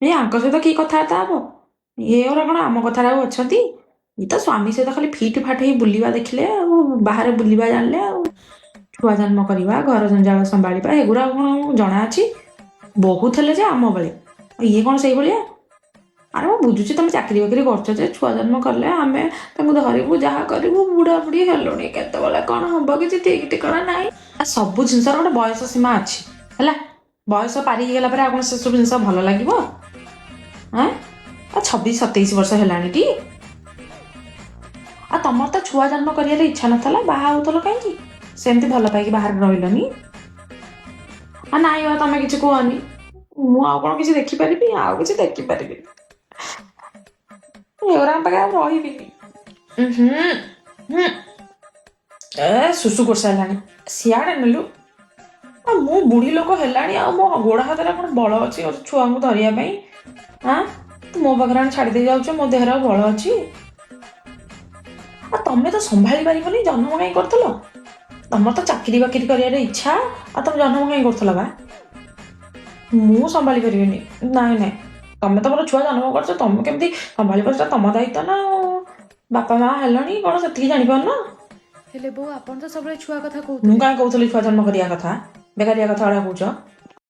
ଏ ଆଙ୍କ ସହିତ କି କଥାବାର୍ତ୍ତା ହବ? ଏଗୁରା କଣ ଆମ କଥାରେ ଆଉ ଅଛନ୍ତି? ଇଏ ତ ସ୍ୱାମୀ ସହିତ ଖାଲି ଫିଟ୍ ଫାଟ୍ ହେଇ ବୁଲିବା ଦେଖିଲେ, ଆଉ ବାହାରେ ବୁଲିବା ଜାଣିଲେ, ଆଉ ଛୁଆ ଜନ୍ମ କରିବା, ଘର ଜଞ୍ଜାଳ ସମ୍ଭାଳିବା, ଏଗୁରା ଆଉ କଣ ଆମକୁ ଜଣା ଅଛି? ବହୁତ ହେଲେ ଯେ ଆମ ବେଳେ, ଇଏ କଣ ସେଇଭଳିଆ? ଆରେ ମୁଁ ବୁଝୁଛି ତମେ ଚାକିରି ବାକିରି କରୁଛ, ଯେ ଛୁଆ ଜନ୍ମ କଲେ ଆମେ ତାଙ୍କୁ ଧରିବୁ, ଯାହା କରିବୁ, ବୁଢ଼ା ବୁଢ଼ୀ ହେଲୁଣି, କେତେବେଳେ କଣ ହବ କିଛି ଠିକ ଠିକଣା ନାହିଁ। ଆଉ ସବୁ ଜିନିଷର ଗୋଟେ ବୟସ ସୀମା ଅଛି, ହେଲା? ବୟସ ପାରି ହେଇଗଲା ପରେ ଆଉ କଣ ସେସବୁ ଜିନିଷ ଭଲ ଲାଗିବ? ଆଁ, ଆଉ 26 27 ବର୍ଷ ହେଲାଣି ଟି। ଆଉ ତମର ତ ଛୁଆ ଜନ୍ମ କରିବାର ଇଚ୍ଛା ନଥିଲା, ବାହା ହଉଥିଲ କାହିଁକି? ସେମିତି ଭଲ ପାଇକି ବାହାରେ ରହିଲନି? ଆଉ ନାଇଁ ବା, ତମେ କିଛି କୁହନି। ମୁଁ ଆଉ କଣ କିଛି ଦେଖିପାରିବି? ଆଉ କିଛି ଦେଖିପାରିବିନି। ଏଗୁରାଙ୍କ ପାଖରେ ଆଉ ରହିବିନି। ହୁଁ ହୁଁ, ଏ ଶୁଶୁ କରିସାରିଲାଣି, ସିଆଡ଼େ ନେଲୁ। ଆଉ ମୁଁ ବୁଢ଼ୀ ଲୋକ ହେଲାଣି, ଆଉ ମୋ ଗୋଡ଼ ହାତରେ କଣ ବଳ ଅଛି ଗୋଟେ ଛୁଆଙ୍କୁ ଧରିବା ପାଇଁ? ଆଁ, ତୁ ମୋ ପାଖରେ ଆଣି ଛାଡ଼ି ଦେଇ ଯାଉଛ, ମୋ ଦେହରେ ଆଉ ବଳ ଅଛି? ଆଉ ତମେ ତ ସମ୍ଭାଳି ପାରିବନି, ଜନ୍ମ କାହିଁ କରୁଥିଲ? ତମର ତ ଚାକିରି ବାକିରି କରିବାର ଇଚ୍ଛା, ଆଉ ତମେ ଜନ୍ମ କାହିଁ କରୁଥିଲ ବା? ମୁଁ ସମ୍ଭାଳି ପାରିବିନି। ନାଇଁ ନାଇଁ, ତମେ ତମର ଛୁଆ ଜନ୍ମ କରିଛ, ତମେ କେମିତି ସମ୍ଭାଳି ପାରୁଛ ତମ ଦାୟିତ୍ୱ ନା ଆଉ। ବାପା ମା ହେଲଣି, କଣ ସେତିକି ଜାଣିପାରୁନ? ହେଲେ ବୋଉ, ଆପଣ ତ ସବୁବେଳେ ଛୁଆ କଥା ମୁଁ କହୁଥିଲେ। କାହିଁ କହୁଥିଲି ଛୁଆ ଜନ୍ମ କରିବା କଥା? ବେକାରିଆ କଥା ଗୁଡ଼ା କହୁଛ।